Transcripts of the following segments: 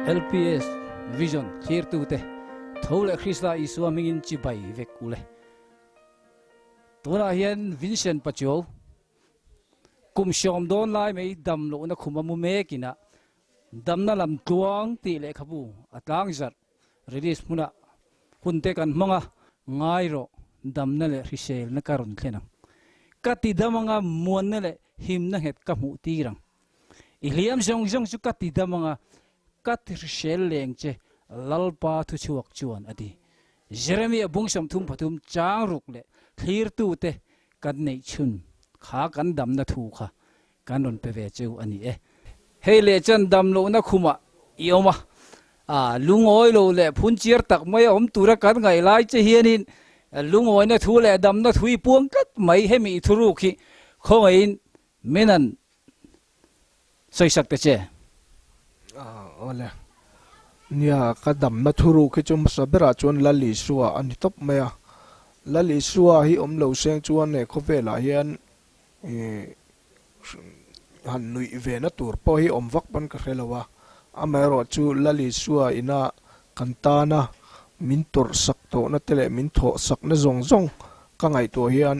LPS Vision thlirtute tho leh Krista Isua hmingin chibai vek ule. Tunah hian Vincent Pachuau kum sawm dawn lai mai dam lohna khum a mu mek ina damna lam tluang tih lehkhabu a tlang zarh release hmunah hun te kan hmang a, ngai rawh damna leh hriselna ka rawn thlen ang. Ka ti dam anga muanna leh himna nghet ka hmuh tir ang. I hliam zawng zawng chu ka ti dam anga ka ti hrisel leng che Lalpa thuchhuak chuan a ti. Jeremia bung 33 chang ruk leh thlirtute kan neih chhun kha kan damna thu kha kan rawn pe ve cheu a ni e. Hei leh chuan dam lohna khumah i awm a, a lungawi lo leh phun chiar tak mai a awm tura kan ngaih lai che hianin lungawina thu leh damna thu i puang tlat mai hemi i thuruk hi khawngaihin min han sawisak ta che. Awle, nia ka damna thuruk hi chu hmasa berah chuan Lal Isua a ni tawp mai a, Lal Isua hi awm lo seng chuan he khawvelah hian han nuih ve na tur pawh hi awm vak pawn ka hre lo a, amaherawh chu Lal Isua ina kan tana min tawrh sak tawhna te leh min thawh sakna zawng zawng ka ngaihtuah hian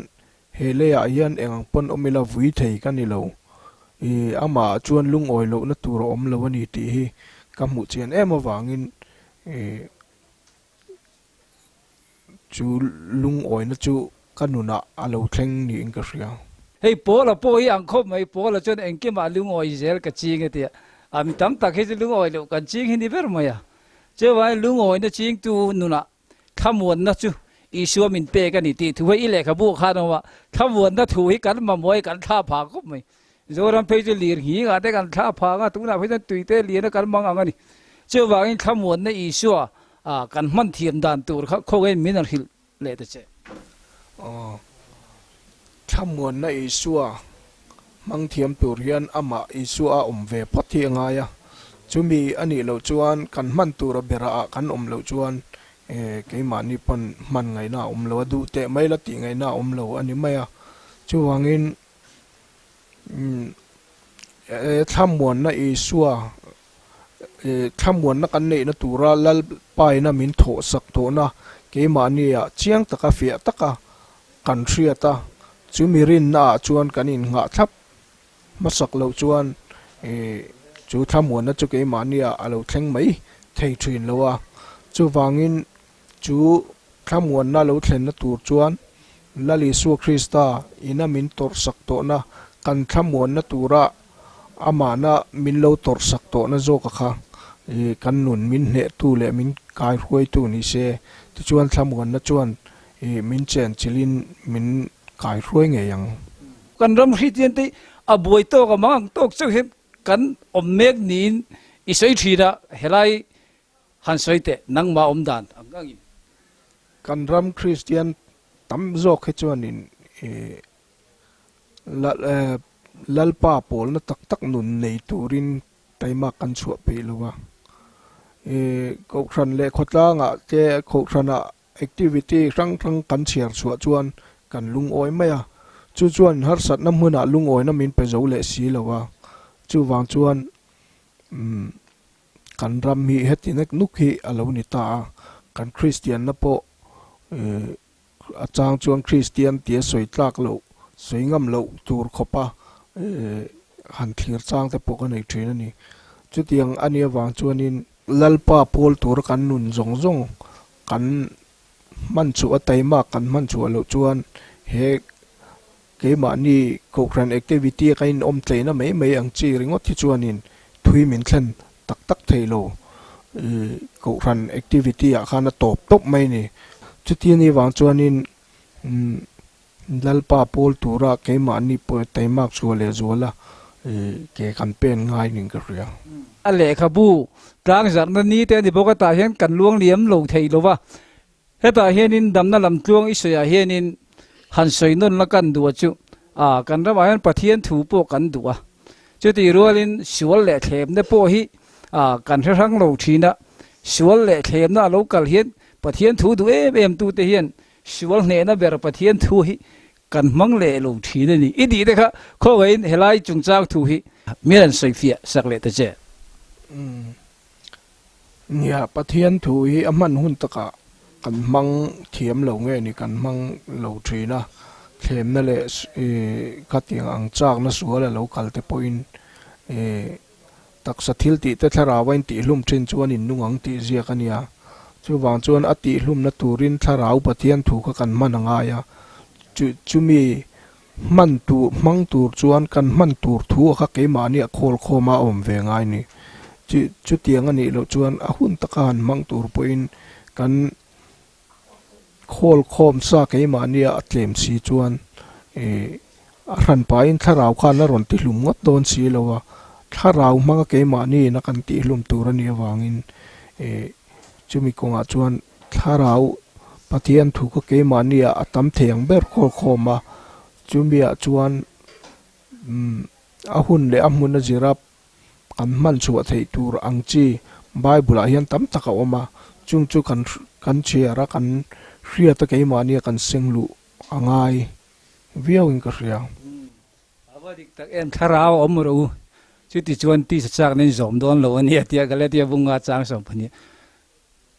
he leiah hian eng ang pawn awm ila vui thei ka ni lo. I amah chuan lungawi lohna tur a awm lo a ni tih hi ka hmuh chian em avangin i Chu lungawina chu ka nunah a lo thleng niin ka hria. Hei Paula pawh hi ang khawp mai, Paula chuan engkimah lungawi zel ka ching a tia. A mi tam tak hi chu lungawi loh kan ching hi ni ber mai a. Chuvangin lungawina chingtu nunah thlamuanna chu Isua min pek a ni tih thu hi i lehkhabu khan a awm a. Thlamuanna thu hi kan mamawh hi kan thla phah khawp mai. Zoram phei chu lir nghingah te kan thla phang a, tunah phei chuan tuite lian a kan mang ang a ni. Chuvangin thlamuanna Isua kan hman thiam dan tur kha khawngaiin min han hrilh leh ta che. Aw, thlamuanna Isua hmang thiam tur hian amah Isua a awm ve phawt hi a ngai a. Chumi a nih loh chuan kan hman tura berah kan awm loh chuan keimahni pawn hman ngaihna a awm lo a, duh teh mai la tih ngaihna a awm lo a ni mai a. Chuvangin Thlamuanna Isua, thlamuanna kan neihna tura Lalpaina min thawhsak tawhna keimahnia chiang taka fiah taka kan hriat a, chumi rinnaah chuan kan innghah thlap hmasak loh chuan chu thlamuanna chu keimahnia a lo thleng mai thei thin lo a. Chuvangin Chu thlamuanna lo thlenna tur chuan Lal Isua Krista ina min tawrhsak tawhna, kan thlamuanna tura amahna min lo tawrhsak tawhna zawka kha kan nun min hnehtu leh min kaihruaitu ni se, tichuan thlamuanna chuan min chenchilhin min kaihruai ngei ang. Kan ram Kristiante a buai tawk a mang ang tawk chauh hian kan awm mek niin i sawi thin a, helai Han sawi teh, nangmah awm dan ang angin. Kan ram Kristian tam zawk hi chuanin i Lalpa pawlna tak tak nun nei turin taimak kan chhuah peih lo a. I Kohhran leh khawtlangah te Kohhranah activity hrang hrang kan chhiar chhuah chuan kan lungawi mai a. Chu chuan harsatna hmunah lungawina min pe zo leh si lo a. Chuvang chuan umm Kan ram hi heti nek nuk hi a lo ni ta a, kan Kristianna pawh a chang chuan Kristian tia sawi tlak loh, sawi ngam loh tur khawpa han thlir chang te pawh ka nei thin a ni. Chutiang a nih avang chuanin Lalpa pawl tura kan nun zawng zawng kan hman chhuah a taimak kan hman chhuah loh chuan he Keimahni Kohhran activity a ka inawm tleina mai mai ang chi ringawt hi chuanin thui min thlen tak tak thei lo. I Kohhran activity ah khan a tawp tawp mai ni. Chuti anih vang chuanin Lalpa pawl tura keimahni pawh taimak chhuah leh zuala ke kan pen ngai ning ka hria. A lehkhabu tlangzarhna ni te a ni bawk a, tah hian kan luang liam lo thei lo va. Hetah hianin damna lam tluang i sawiah hianin han sawi nawn la kan duh a chu a, kan ramah hian Pathian thu pawh kan duh a, chutih rualin sual leh thlemna pawh hi a kan hre hrang lo thin a, sual leh thlemna a lo kal hian Pathian thu duh em em tute hian sual hnehna ber Pathian thu hi kan hmang leh lo thin a ni. I tih te kha khawngaihin helai chungchang thu hi min han sawi fiah sak leh ta che. Umm. Nia, Pathian thu hi a hman hun takah kan hmang thiam lo nge ni kan hmang lo thin a, thlemna leh khatiang ang chakna sual a lo kal te pawhin taksa thil tih te thlarau a intihlum thin chuan in nung ang tih ziak a nia. Chuvang chuan a tihlumna turin thlarau Pathian thu kha kan hman a ngai a, chumi Hman tur, hmang tur chuan kan hman tur thu a kha keimahni a khawl khawm a awm ve ngai ni. Chu, chutiang a nih loh chuan a hun taka han hmang tur pawhin kan khawl khawm sa keimahnia a tlem si chuan ih a hran pahin thlarau khan a rawn tihlum ngawt dawn si lo a, thlarau hmanga keimahni ina kan tihlum tur a nih avangin ih chumi kawngah chuan Thlarau Pathian thu kha keimahniah a tam thei ang ber khawl khawm a, chumiah chuan a hun leh a hmun a zira kan hman chhuah theih tur ang chi Bible-ah hian tam tak a awm a, chung chu kan kan chhiar a, kan hriat a keimahnia kan seng luh a ngai viauin ka hria. A va dik tak em, thlarau a awm rawh u, chuti chuan tisa chak nen zawm dawn lo a nia tia Galatia bunga chang 12.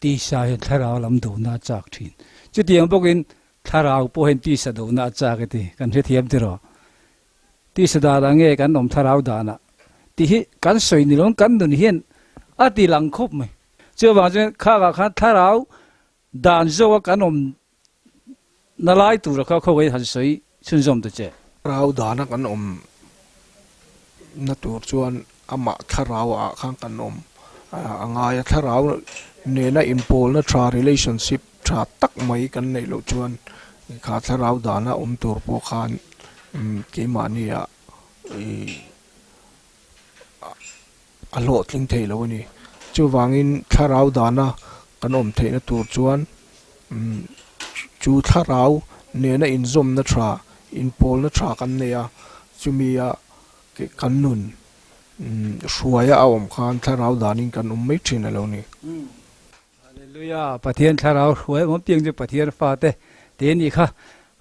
Tisa hian thlarau lam dohna a chak thin. Chutiang bawkin thlarau pawh hian tisa dohna a chak e ti kan hrethiam tiraw? Tisa danah nge kan awm thlarau danah tih hi kan sawi ni loin kan nun hian a ti lang khawp mai. Chuvang chuan khakah khan thlarau dan zawka kan awm na lai tura kha khawiin han sawi chhunzawm ta che. Thlarau dana kan awm na tur chuan amah thlarau ah khan kan awm a ngai a, thlarau nena inpawlna tha relationship tha tak mai kan neih loh chuan kha thlarau dana awm tur pawh khan keimahni ah ih a hlawhtling thei lo a ni. Chuvangin thlarau dana kan awm theihna tur chuan chu thlarau nena inzawmna tha, inpawlna tha kan nei a, chumia kan nun hruaia a awm khan thlarau danin kan awm mai thin a lo ni. Hallelujah! Pathian thlarau hruai awm piang chu Pathian fate te nih kha.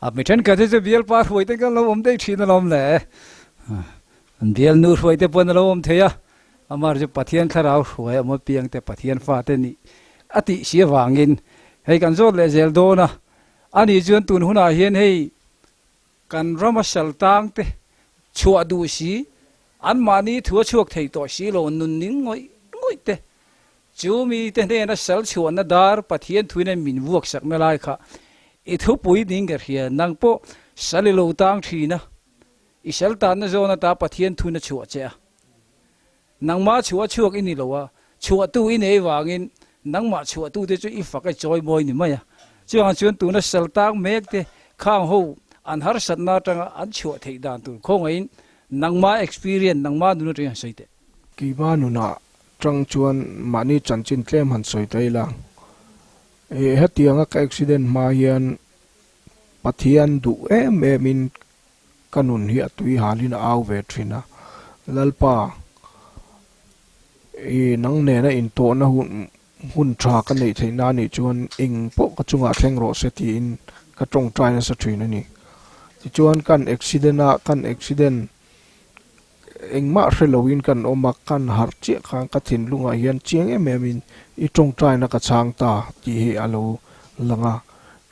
A mi thenkhat hi chu bialpa hruai te kan lo awm daih thin alawm le. An bialnu hruai te pawn a lo awm thei a, amah chu Pathian thlarau hruai awm piang te Pathian fate nih a tih si avangin hei kan zawt leh zel dawn a. Ani chuan tun hunah hian hei kan rama sal tang te chhuah duh si, anmahni thu a chhuak thei tawh si lo nun ning ngawih ngawih te Chu mite hnena sal chhuahna dar Pathian thuin a min vuak sakna lai kha i thupui ding ka hria, nang pawh sal i lo tang thin a, i sal tanna zawn ata Pathian thuin a chhuah che a. Nangmah chhuah chhuak i ni lo a, chhuahtu i nei vangin nangmah chhuahtute chu i fak i chawi mawi ni mai a. Chuvang chuan tuna sal tang mek te khang ho an harsatna atanga an chhuah theih dan tur khawngaihin nangmah experience, nangmah nun atangin han sawi teh. Keimah nunah Chang chuan mahni chanchin tlem han sawi ta ila, ih hetianga ka accident hma hian Pathian duh em em in ka nun hi a tui halin a au ve thin a, Lalpa ih nang nena intawhna hun hun tha ka neih theih na nih chuan eng pawh ka chungah thleng rawh se tiin ka tawngtai nasa thin a ni. Tichuan kan accident a, kan accident Engmah hre loin kan awm a, kan harh chiah khan ka thinlungah hian chiang em em in i tawngtaina ka chhang ta tih hi a lo lang a.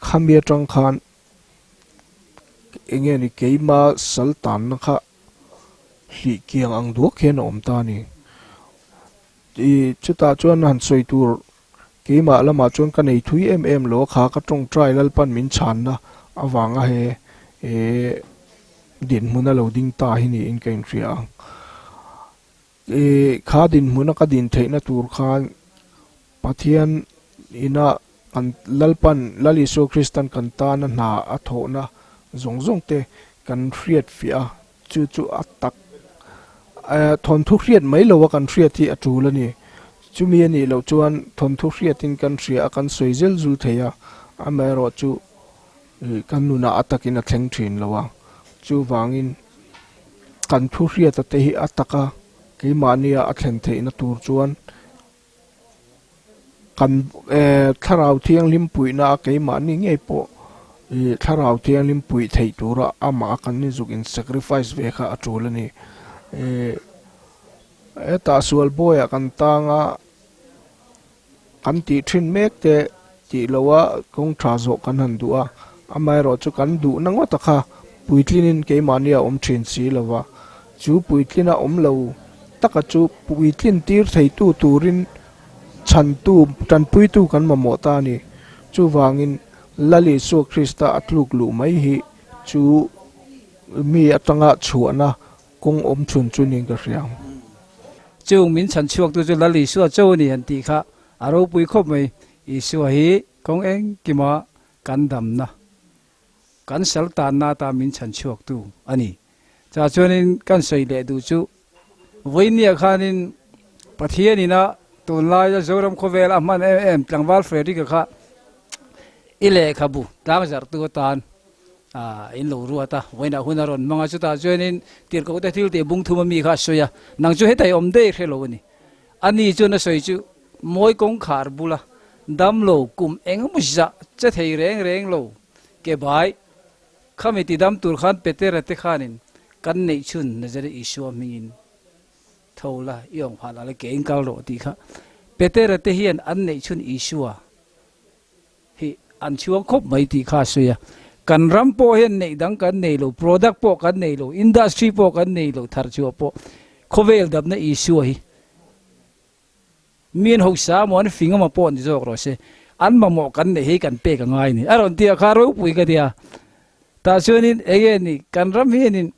Khami atang khan enge ni keima sal tanna kha hlih kiang ang duak hian a awm ta a ni. I chutah chuan han sawi tur keimah lamah chuan ka nei thui em em lo a kha ka tawngtai Lalpan min chhanna avanga he dinhmun a lo ding ta hi niin ka inhria a. I kha dinhmuna ka din theihna tur khan Pathian ina kan Lalpan Lal Isua Kristan kan tana hna a thawhna zawng zawng te kan hriat fiah a, chu chu a tak thawnthu hriat mai lo a kan hriat hi a tul a ni. Chumi a nih loh chuan thawnthu hriatin kan hria a, kan sawi zel zul thei a, amaherawhchu Kan nunah a takin a thleng thin lo a, chuvangin kan thu hriata te hi a taka keimahnia a thlen theihna tur chuan kan thlarau thianghlim puihna a keimahni ngei pawh ih thlarau thianghlim puih theih tura amah a kan inzuk in sacrifice ve kha a tul a ni. Ih hetah sual bawiah kan tang a. Kan tih thin mek te tih loha kawng tha zawh kan han duh a, amaherawhchu kan duhna ngawta kha puitlinin keimahni a awm thin si lo va, chu puitlina awm lo taka chu puitlin tir theitu turin chhantu, tanpuitu kan mamawh ta a ni. Chuvangin Lal Isua Krista a tluk luh mai hi chu mi atanga chhuahna Kawng awm chhun chu niin ka hria. Chung min chhan chhuaktu chu Lal Isua cho a ni han tih kha a ropui khawp mai. Isua hi kawng engkima kan damna, kan sal tanna atan min chhan chhuaktu a ni. Chah chuanin kan sawi leh duh chu vawinia khanin Pathianina tunlaia Zoram khawvel a hman em em tlangval Frederick-a kha i lehkhabu tlangzarhtu atan Ah, in lo ruat a, vawiinah hun a rawn hmang a, chutah chuanin tirhkohte thil tih bung thum a mi kha a sawi a, nang chu hetai awm daih hre lo a ni. A ni chuan a sawi chu mawi kawngkhar bula damlo kum engemaw zah che thei reng reng lo ke bai khami ti dam tur khan Petera te khanin kan neih chhun Nazareth Isua hmingin tho la i awm phah la ke in kal rawh tih kha Petera te hian an neih chhun Isua Hi an chhuang khawp mai tih kha a sawi a, kan ram pawh hian neih dang kan nei lo, product pawh kan nei lo, industry pawh kan nei lo, thar chhuah pawh khawvel damna Isua hi mi an hausa maw an fing emaw pawh ni zawk rawh se, an mamawh kan neih hi kan pek a ngai a ni a rawn ti a kha ropui ka ti a, tah chuanin enge ni kan ram hianin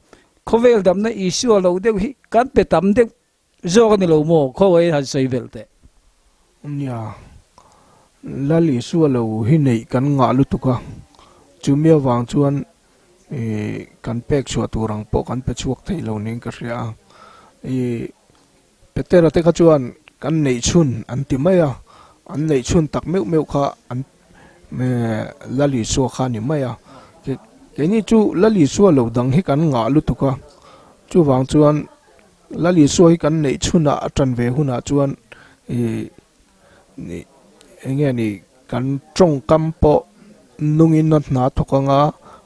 khawvel damna Isua lo deuh hi kan pe tam deuh Zawk a ni lo maw? Khaw han sawi belh teh. Nia, Lal Isua lo hi neih kan ngah lutuk a, chumi avang chuan kan pek chhuah tur ang pawh kan pe chhuak thei lo niin ka hria a. I Petera te kha chuan kan neih chhun an ti mai a, an neih chhun tak meuh meuh kha an Lal Isua kha a ni mai a. Keini chu Lal Isua lo dang hi kan ngah lutuk a, chuvang chuan Lal Isua hi kan neih chhunah a tan ve hunah chuan ih eng nge ni kan tawngkam pawh nungin a hna thawk anga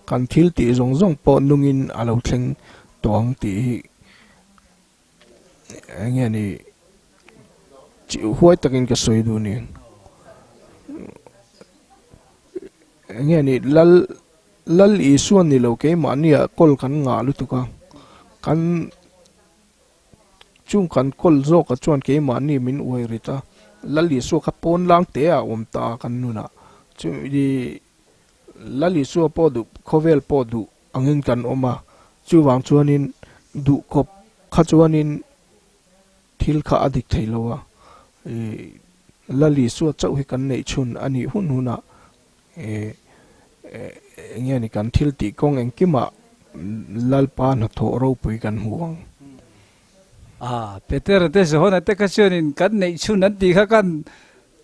kan thil tih zawng zawng pawh nungin a lo thleng tawh ang tih hi eng nge ni huai takin ka sawi duh a ni. Eng nge ni Lal Lal Isua ni lo keimahniah kawl kan ngah lutuk a, kan chung kan kawl zawkah chuan keimahni min uai rit a, Lal Isua kha pawn lang te ah a awm ta a kan nunah chumi Lal Isua pawh duh khawvel pawh duh angin kan awm a, chuvang chuanin duh kawp kha chuanin thil kha a dik thei lo a, ih Lal Isua chauh hi kan neih chhun a nih hun hunah Eng nge ni kan thil tih kawng engkimah Lalpa hnathawh ropui kan hmu ang. A, Petera te Johana te kha chuanin kan neih chhun an tih kha kan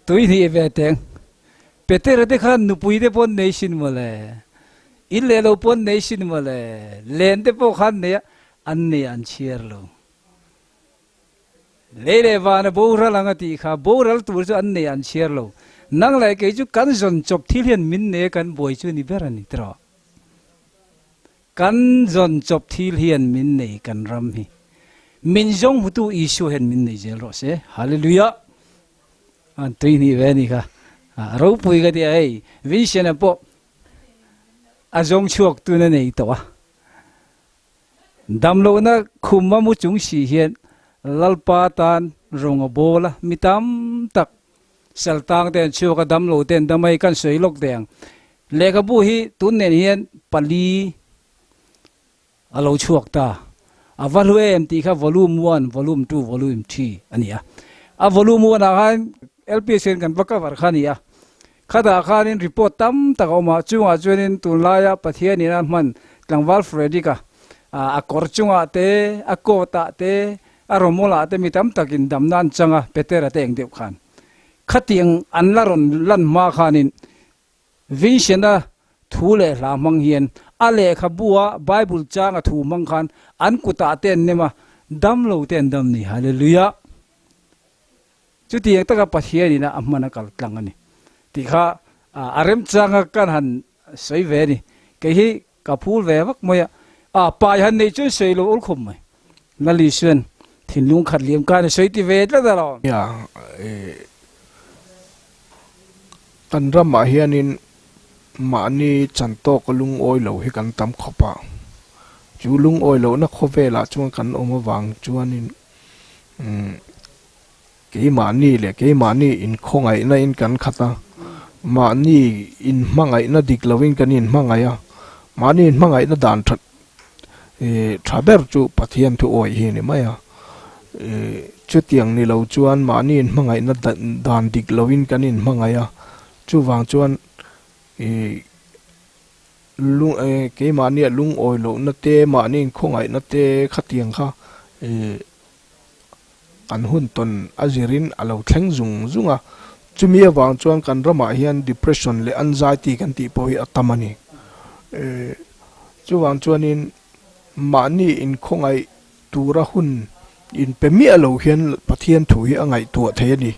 tui hnih ve teng. Petera te khan nupui te pawh an nei sin mawle, in leh lo pawh an nei sin mawle, len te pawh khan nei a, an nei an chhiar lo. Lei leh vana boral ang a tih kha boral tur chu an nei an chhiar lo. Nang leh kei chu kan zawn chawp thil hian min nei a kan buai chu ni ber a ni tiraw. Kan zawn chawp thil hian min nei kan ram hi. Min zawng hutu Isua hian min nei zel rawh se. Hallelujah! An tui hnih ve a ni kha. A ropui ka ti a hei Vincent-a pawh a zawng chhuak tun a nei tawh a. Damlohna khum a mu chung si hian Lalpa tan rawng a bawl a, mi tam tak saltang te an chhuak a, damlo te an dam a, hei kan sawi lawk teh ang. Lehkhabu hi tun nen hian pali a lo chhuak ta. A va hlu em tih kha volume one, volume two, volume three a ni a. A volume one ah khan LPS hian kan va cover kha a ni a. Khatah khanin report tam tak a awm a, chungah chuanin tunlaia Pathianin a hman tlangval Frederick-a a kawr chungah te, a coat-ah te, a rawmawlah te mi tam takin damna an chang a, Petera te eng deuh khan. Khatiang an la rawn lan hma khanin Vincent-a thu leh hla hmang hian a lehkhabua Bible changa thu hmang khan an kutah te an nem a, dam lo te an dam ni. Hallelujah! Chutiang taka Pathianin a hman a kal tlang a ni tih kha a remchanga kan han sawi ve a ni. Kei hi ka phul ve vak mai a, a pai han neih chuan sawi lo ul khawp mai. Nali chuan thinlung khat liam khan a sawi ti ve tlat alawm. Nia, Kan ramah hianin mahni chan tawka lungawi lo hi kan tam khawp a, chu lungawi lohna khawvelah chuan kan awm avang chuanin keimahni leh keimahni inkhawngaihna in kan khat a, mahni inhmangaihna dik lovin kan inhmangaih a, mahni inhmangaihna dan that tha ber chu Pathian thu awih hi a ni mai a, chutiang ni lo chuan mahni inhmangaihna dan dik lovin kan inhmangaih a, chuvang chuan ih lung keimahnia lungawi lohna te mahni inkhawngaihna te khatiang kha ih kan hun tawn a zirin a lo thleng zung zung a, chumi avang chuan kan ramah hian depression leh anxiety kan tih pawh hi a tam a ni. Chuvang chuanin mahni inkhawngaih tura hun inpe miah lo hian Pathian thu hi a ngaihtuah thei a ni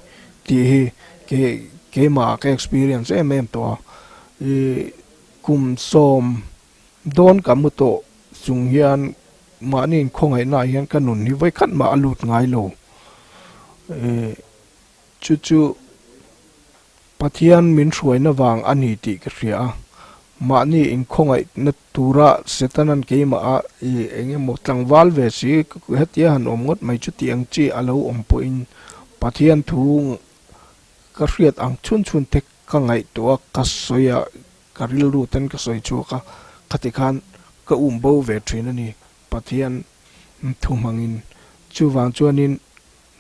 tih hi keimah ka experience em em tawh a. Kum 10 dawn ka mu tawh chung hian mahni inkhawngaihnaah hian ka nun hi vawikhat mah a lut ngai lo. Chu chu Pathian min hruaina vang a ni tih ka hria a, mahni inkhawngaihna tura Setanan keimaha i eng emaw tlangval ve si hetia han awm ngawt mai chu tih ang chi a lo awm pawhin Pathian thu ka hriat ang chhun chhun te ka ngaihtuah a, ka sawi a, ka rilru ten ka sawi chhuak a, khati khan ka um bo ve thin a ni Pathian thu hmangin. Chuvang chuanin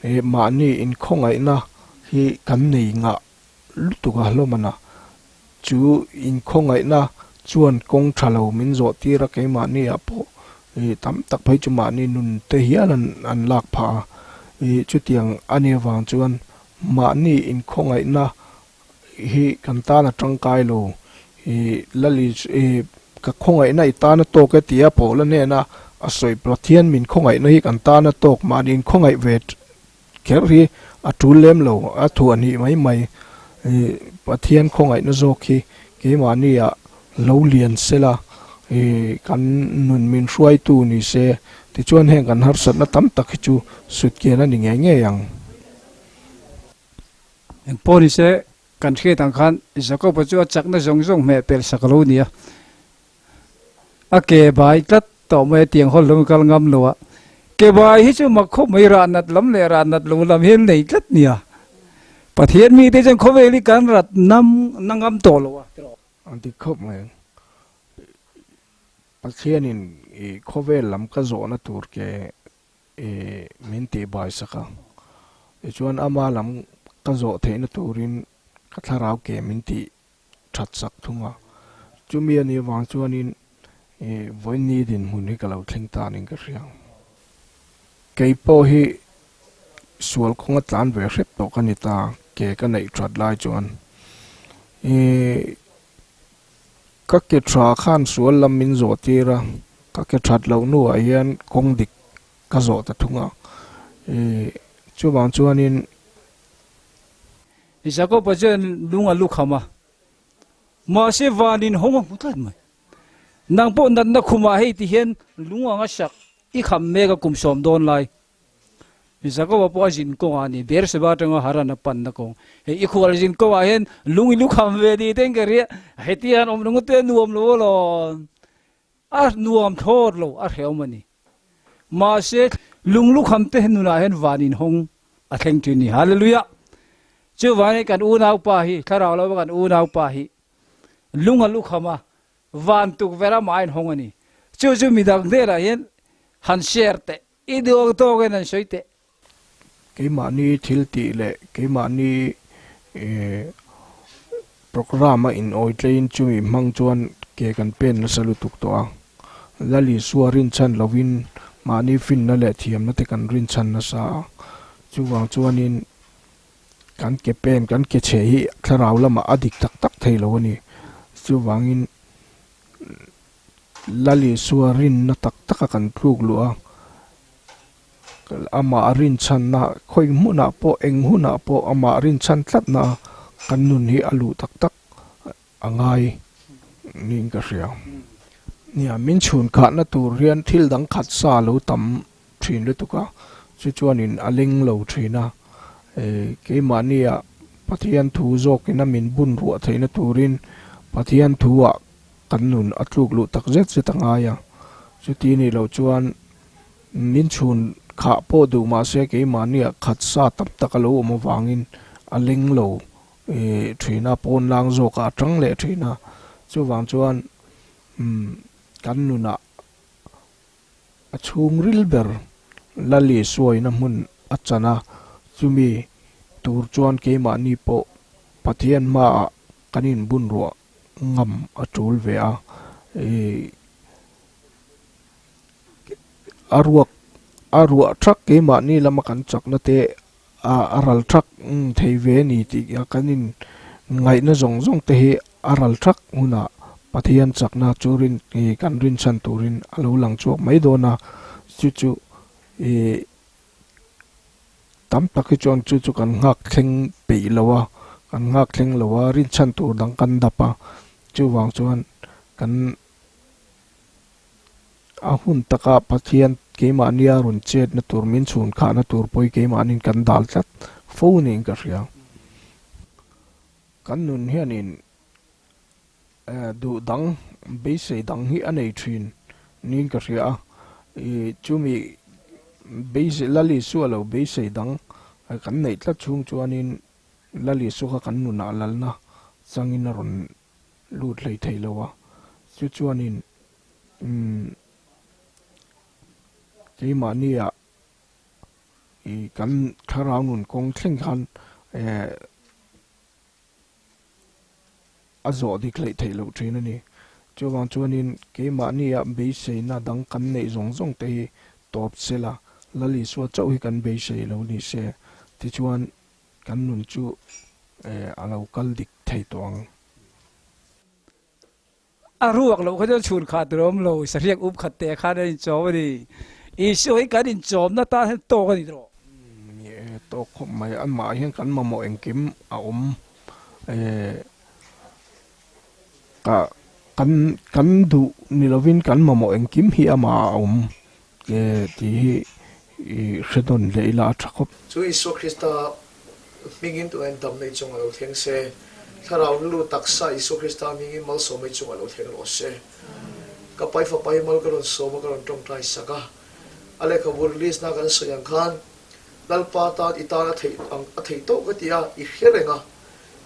He mahni inkhawngaihna hi kan nei ngah lutuk a hlawm a, chu inkhawngaihna chuan kawng tha lo min zawh tir a, keimahni ah pawh ih tam tak phei chu mahni nun te hial an lak phah a, ih chutiang a nih avang chuan mahni inkhawngaihna hi kan tan a tangkai lo, ih Lali ih ka khawngaihna i tan a tawk e tia Paula hnena a sawi Pathian min khawngaihna hi kan tan a tawk mahni inkhawngaih ve kher hi a tul lem lo a thuah hnih mai mai ih Pathian khawngaihna zawk hi keimahni ah lo lian sela ih kan nun min hruaitu ni se tichuan heng kan harsatna tam tak hi chu sutkian a ni ngei ngei ang. Eng pawh ni se, kan hriat ang khan Jakob-a chu a chakna zawng zawng hmeh pel sak a lo ni a. A ke bai tlat tawh mai a, tiang hawl lo kal ngam lo a. Ke bai hi chu mak khawp mai, rah nat lam leh rah nat lo lam hian nei tlat nia. Pathian mite chuan khawvel hi kan rat nam na ngam tawh lo a. A dik khawp mai. Pathianin i khawvel lam ka zawhna tur ke I min tih bai sak a, tichuan ama lam ka zawh theihna turin ka thlarau ke min tih that sak thung a, chumi a nih avang chuanin i vawiin dinhmun hi ka lo thleng ta niin ka hria. Kei pawh hi sual kawnga tlan ve hrep tawh ka ni ta, ke ka neih that lai chuan i Ka ke tha khan sual lam min zawh tir a, ka ke that loh hnuah hian kawng dik ka zawh ta thung a, ih chuvang chuanin. Jakob-a chuan lung a lu kham a, mahse vanin hawng a hmu tlat mai. Nang pawh natna khumah hei ti hian lung anga sak i kham mek a kum 10 dawn lai. Jakoba pawh a zin kawngah a ni, Beerseba atanga Haran a panna kawng. Hei i khual zin kawngah hian lung i lu kham ve ni ten ka ria, heti hian awm lung te nuam lo alawn. A nuam thlawt lo, a hrehawm a ni. Mahse, lung lu kham te nunah hian van inhawng a thleng thin ni. Hallelujah! Chuvangin kan unaupa hi, thlarau lova kan unaupa hi lung a lu kham a, van tukverh amah a inhawng a ni. Chu chu midang hnenah hian han share teh. I duh ang tawkin an sawi teh. Keimahni thil tih leh keimahni programme a inawi tleiin chumi hmang chuan ke kan pen nasa lutuk tawh a. Lal Isua rinchhan lovin mahni finna leh thiamna te kan rinchhan nasa a. Chuvang chuanin kan ke pen, kan ke chhe hi thlarau lamah a dik tak tak thei lo a ni. Chuvangin Lal Isua rinna tak taka kan tluk luh a, amah rinchhanna khawi hmunah pawh eng hunah pawh amah rinchhan tlatna kan nun hi a luh tak tak a ngai niin ka hria. Nia, min chhun khahna tur hian thil dang khat sa lo tam thin lutuk a, chu chuanin a leng lo thin a, keimahnia. Pathian thu zawkin a min bun ruah theihna turin Pathian thu-ah kan nun a tluk luh tak zet zet a ngai a. Chuti nih loh chuan min chhun khah pawh duh mah se keimahniah khat sa tam tak a lo awm avangin a leng lo thin a, pawn lang zawkah a tang leh thin a. Chuvang chuan kan nunah A chhungril ber Lali suaina hmun a chan a, chumi tur chuan keimahni pawh Pathian hmaah kan inbun ruah ngam a tul ve a. Ih, a ruak a ruah thak keimahni lama kan chakna te a ral thak thei ve a ni tih kan in ngaihna zawng zawng te hi a ral thak hunah Pathian chakna chu rin ih kan rinchhan turin a lo lang chhuak mai dawn a, chu chu ih tam tak hi chuan chu chu kan nghak thleng peih lo a, kan nghak thleng lo a rinchhan tur dang kan dap a, chuvang chuan kan. A hun taka Pathian keimahnia rawn chetna tur, min chhun khahna tur pawh hi keimahnin kan dal tlat fo niin ka hria. Kan nun hianin duh dang, beisei dang hi a nei thin niin ka hria a. Chumi beisei, Lal Isua lo beisei dang kan neih tlat chhung chuanin Lal Isua kha kan nunah lalna changin a rawn lut hlei thei lo a, chu chuanin umm keimahnia ih kan thlarau nun kawng thleng khan eh a zawh dik hleih theih loh thin a ni. Chuvang chuanin keimahnia beiseina dang kan neih zawng zawng te hi tawp sela, Lal Isua chauh hi kan beisei lo ni se, tichuan Kan nun chu a lo kal dik thei tawh ang. A ruak loh kha chuan chhun khat tur a awm lo, sahriak up khat teh khan a inchawm a ni. Isua hi kan inchawmna tan hian tawk a ni tawh. Ni e, tawk khawp mai. Amah hian kan mamawh engkim a awm. Ka kan kan duh ni lovin kan mamawh engkim hi amah a awm. Tih hi i hre dawn leh ila a tha khawp. Chu Isua Krista hmingin tunah hian damna i chungah lo thleng se, Thlarau rilru taksa Isua Krista hmingin malsawmna i chungah lo thleng rawh se. Ka pai fapa hi mal ka rawn sawm a, ka rawn tawngtai sak a. A lehkhabu release na kan sawi ang khan Lalpa tan i tan a theih ang a theih tawk ka ti a, i hre reng a.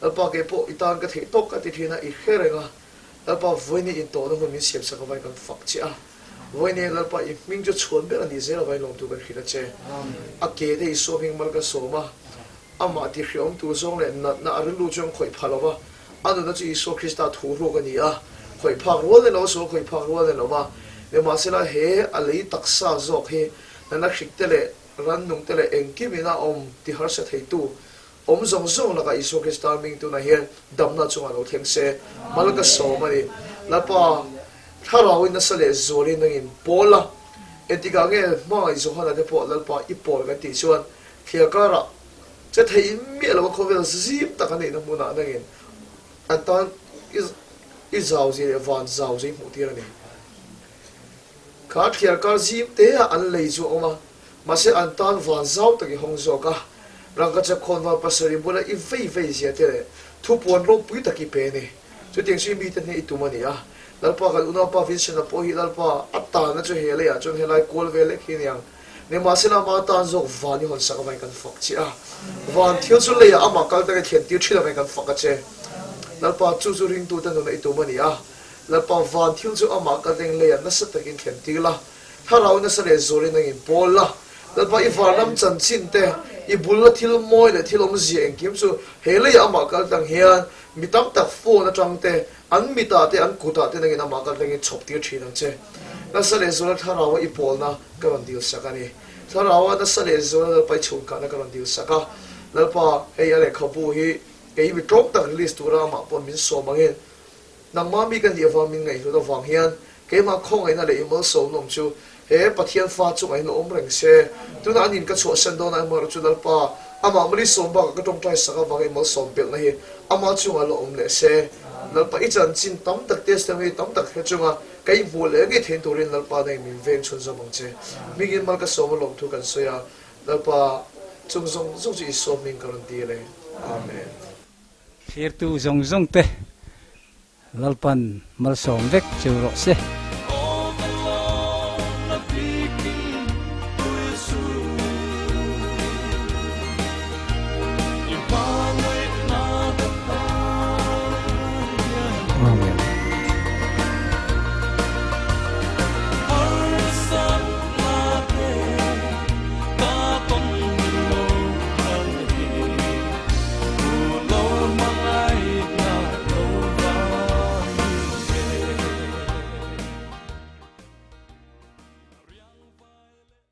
Lalpa kei pawh i tan ka theih tawk ka ti thin a, i hre reng a. Lalpa vawiin intawhna hun min siam sak avain kan fak che a. Vawiin Lalpa i hming chu chhuan ber a nih zel avain lawmtu kan hrilh a che. A ke te Isua hming mal ka sawm a, amah ti hreawm tur zawng leh natna a rilru chu an khawih pha lo va, a nunna chu Isua Krista thuhruk a ni a, khawih phak rual ni lo, sual khawih phak rual ni lo va. Nimahsela he a lei taksa zawk hi natna hrik te leh rannung te leh engkim in a awm ti harsa theitu Awm zawng zawng lakah Isua Krista hming tunah hian damna chungah lo thleng se, mal ka sawm a ni. Lalpa, Thlarauin nasa leh zualin nangin pawl a, engtikah nge hmangaih Johana te pawh Lalpa i pawl kan tih chuan thliar karah che thei in miah lo a khawvel zim tak a neihna hmunah nangin an tan i zau zia leh van zau zia i hmuh tir a ni. Kha thliar kar zim te ah an lei chu a awm a. Mahse an tan van zau tak i hawng zawk a, rangkachak khawnvar pasarih bula i vei vei zia te leh thupuan ropui tak i pe a ni. Chutiang chu i mite hneh i tum a ni a. Lalpa kan unaupa Vincent-a pawh hi Lalpa a tanna chu he leiah chuan helai kual vel lek hi a ni ang. Nimahsela ama tan zawk van i hawn sak avangin kan fak che a. Van thil chu leiah amah kal tak i thlen tir thin avangin kan fak a che. Lalpa chu chu ringtute nuna i tum a ni a. Lalpa van thil chu amah kal teng leiah nasa takin thlen tir la. Thlarau nasa leh zualin nangin pawl la, Lalpa i vanram chanchin te, i bul la thil mawi leh thil awmzia engkim chu he leiah amah kal tlang hian mi tam tak phone atang te, an mitah te, an kutah te nangin amah kal tlangin chhawp tir thin ang che. Nasa leh zuala Thlaraua i pawlna ka rawn dil sak a ni. Thlaraua nasa leh zuala Lalpa i chhungkahna ka rawn dil sak a. Lalpa, hei a lehkhabu hi kei mi tlawm tak release tura amah pawn min sawm angin Nangmah mi ka nih avang min ngaihhlut avang hian keimah khawngaihna leh i malsawmna awm chu he Pathian fa chungah hian awm reng se. Tunah an in ka chhuahsan dawn a emaw chu Lalpa, amah malisawm bakah ka tawngtai sak avanga i malsawm belhna hi ama chungah la awm leh se. Lalpa i chanchin tam tak testimony tam tak hre chunga ka inhmuh leh ngei thein turin Lalpa nangin min veng chhunzawm ang che. Hmingin mal ka sawm a lawmthu kan sawi a, Lalpa chung zawng zawng chu i sawm hming ka rawn dil e. Amen. Thirtu zawng zawng te Lalpan malsawm vek cheu rawh se.